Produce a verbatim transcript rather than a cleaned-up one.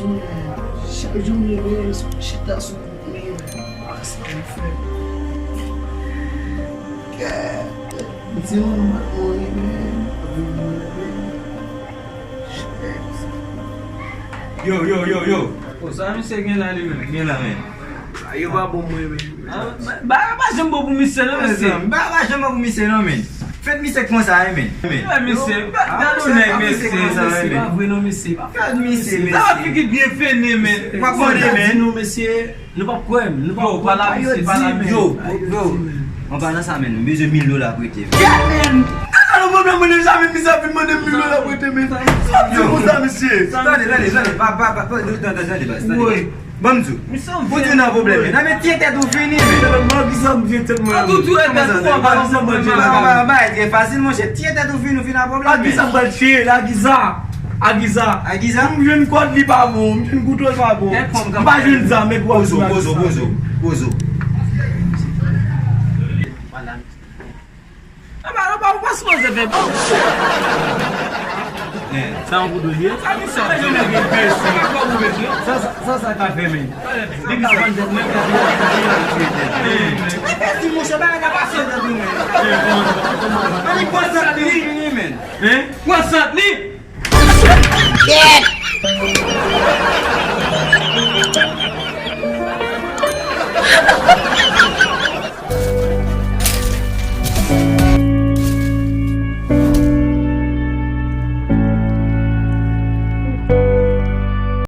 Chak jou m leve, m chita sou kont mwen, m pa sa m fè. Gad, m di yon nonm ap mouri, men, ap vin mouri, men. Shit. Yo, yo, yo, yo. O, sa misye gen la, li menm? Gen la, men. Yo pa bon mwen, men. Ah, ba, ba, pa janm bon pou misye, non, mesye. Ba, ba janm bon pou misye, non, men. Fèt misye konsa, wi, men. Fèt misye, gade yon nèg, mesye. Konsa, wi, men. Pa vre, non, mesye. Fèt misye, mesye. Sa va figi byen fene, men. Ou pa konnen, men. Non, mesye. Nou p ap kwè m, nou p ap kwè m, pa yo di, men. Yo, yo, yo. An palan sa, men, m bezwen mil dola prete. Yeah, men. Kaka nou pwoblèm, mwen, zanmi, misye ap vin mande m mil dola prete, men. Sa ap di konsa, mesye. Tande, tande, tande, pa, pa, pa, pa, tande, tande, tande, baz, tande. Wi. Ban m di w. Misye, ou di w nan pwoblèm, men. Nan, men, tiye tèt ou fini, men. Nan, men, kisa m tiye tèt mwen? An tou, tou, e tèt ou, an palan sa, mwen, pa, pa, pa, pa, e trè fasil, monchè. Tiye tèt ou fini, ou fin nan pwoblèm, men. Kisa m pral tiye, la, kisa? Agiza. Agiza? M jwenn kòd li pa bon, m jwenn kouto l pa bon. M pa jwenn zam, men pou Bozo, Bozo, Bozo, Bozo. Apa, apa, ou pa sipoze fè. Sa yon boudou ye? Sa misye fè, jwenn nèg enbesil. Sa, sa, sa, sa ka fè, men. Depi sa vann tèt mwen, enbesil, monchè, bagay la pase tèt ou, men. Ann pran sant li, men. Hein? Pran sant li!